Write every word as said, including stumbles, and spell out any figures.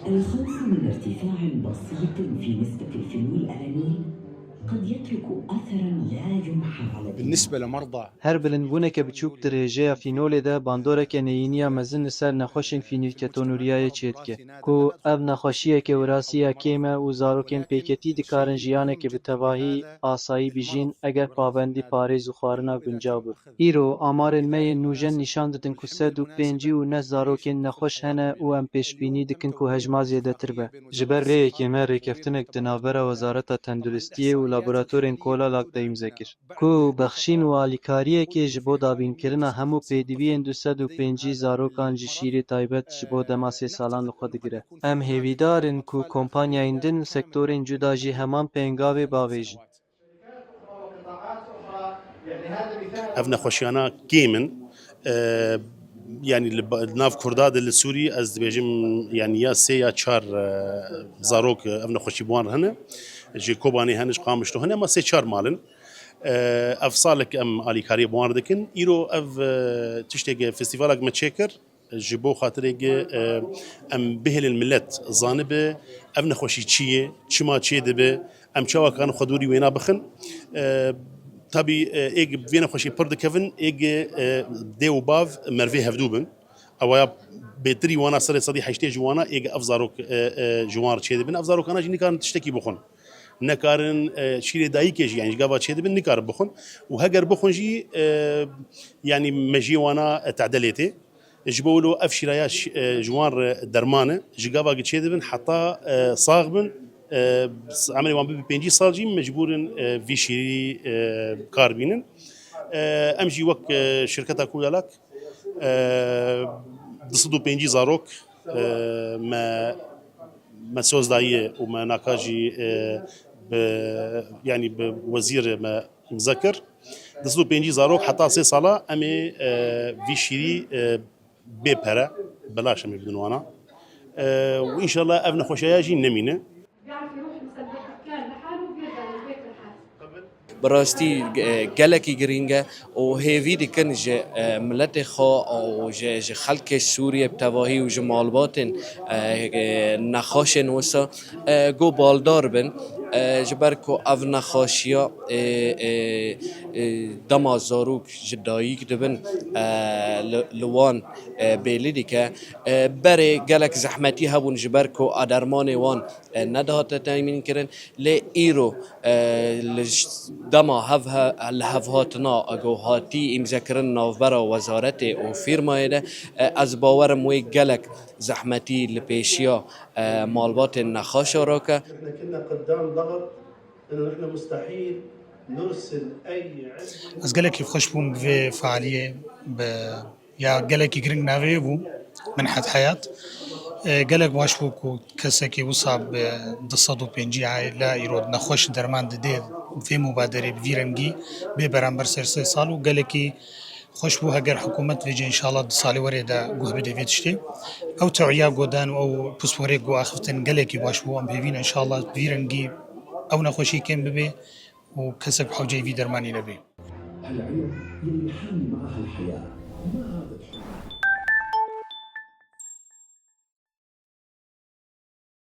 الخوف من ارتفاع بسيط في نسبة الفينيلألانين قد يترك أثرا لا يمحى على الدماغ. بالنسبة لمرضى Her bilindbûneke biçûk di rêjeya fînolê de bandoreke neyîniya mezin li ser nexweşên fînîlketonûriyayê çêdike, ku ev nexweşiyeke wirasî ya kêm e û zarokên pêketî dikarin jiyaneke bi tevahî asayî bijîn, eger pabendî parêz û xwarina guncaw bibin. Îro, amarên me yên nûjen nîşan didin ku sed û pêncî û neh zarokên nexweş hene û em pêşbînî dikin ku hejma zêdetir be. Ji ber rêyekê me rêkeftinek di navbera Wezareta Tenduristiyê û Laboratorên Kola Lak de îmze kir, ku bexşîn û alîkariyekê ji bo dabînkirina hemû pêdiviyên du sed û pêncî zarokan ji şîrê taybet ji bo dema sê salan li xwe digire. Em hêvîdar in ku kompanyayên din li sektorên cuda jî heman pêngavê bavêjin. Ev nexweşiyana kêm in. E, yanî li ba-, li nav Kurda de li Sûrî ez dibêjim, yanî ya sê ya çar, e, zarok, e, ev nexweşî bi wan re hene. Ji Kobanê hene, ji Qamişlo hene, ama sê çar mal in. E, ev salek em alîkariyê bi wan re dikin. Îro ev, e, tişteke, festîvalek me çêkir. Ji bo xatirê gi, e, em bihêlin milet zanibe ev nexweşî çi ye, çima çêdibe, em çawa karin xwe dûrî wêna bixin. E, tabî, e, ê gi vê nexweşî pir dikevin, ê gi, e, dê û bav mervê hevdû bin. Ewaya bêtirî wana serê sedî heştê ji wana ê gi ev zarok, e, e, ji wan re çêdibin. Ev zarokana jî nikarin tiştekî bixwin. Nekarin, e, şîrê dayikê jî, yanî ji gava çêdibin, nikarin bixwin. Û heger bixwin jî, e, yanî mejiyê wana, e, tedelê tê. Ji bo wilo ev şîraya ş-, e, ji wan re derman e. Ji gava ki çêdibin heta, e, sax bin, e, s-, emrê wan bibe pêncî sal jî mecbûr in, e, vî şîrî, e, kar bînin. E, em jî wek, e, şirketa Koyalak, e, du sed û pêncî zarok, e, me, me soz daye û me naka jî, e, bi, yanî bi wezîrê me îmze kir. Du sed û pêncî zarok heta sê sala em ê, e, vî şîrî, e, bê pere, belaş em ê bidin wana. E, û înşallah ev nexweşeya jî nemîne. Bi rastî, e, gelekî girîng e û hêvî dikin ji, e, miletê xwe û ji, ji xelkê Sûriyê bi tevahî û ji malbatên, e, e, nexweşên wisa, e, ku baldar bin, e, ji ber ku ev nexweşiya, e, e, e, dema zarok ji dayik dibin, e, li, li wan, e, bêlî dike. E, berê gelek zehmetî hebûn ji ber ku a dermanê wan, e, nedihate temîn kirin. Lê îro, e, li ş-, dema hev he-, li hevhatina ku hatî îmzekirin navbera wezaretê û fîrmayê de, e, ez bawerim wê gelek zehmetî li pêşiya, e, malbatên nexaşa rake. نحن كنا قدام ضغط إنه نحن مستحيل نرسل أي عزم. Ez gelekî xweş bûm bi vê fealiyê, bi ya gelekî giring navê bû Minhet Heyat. E, gelek baş bû ku kesekî wisa bi du sed û pêncî aile îro nexweş derman didê vê mubaderê bi vî rengî bê beramber ser sê sal û gelekî xweş bû heger hikûmet vêce înşallah di salê werê de guh bidê vê tiştê. Ew tewriya godan û ew pisporê ku axiftin gelekî baş bû. Em hêvîn înşallah vî rengî ew nexweşî kêm bibe û kesek bi hewceyî vî dermanî nebê. العير يلي حامي معاها الحياة ما عادت حب.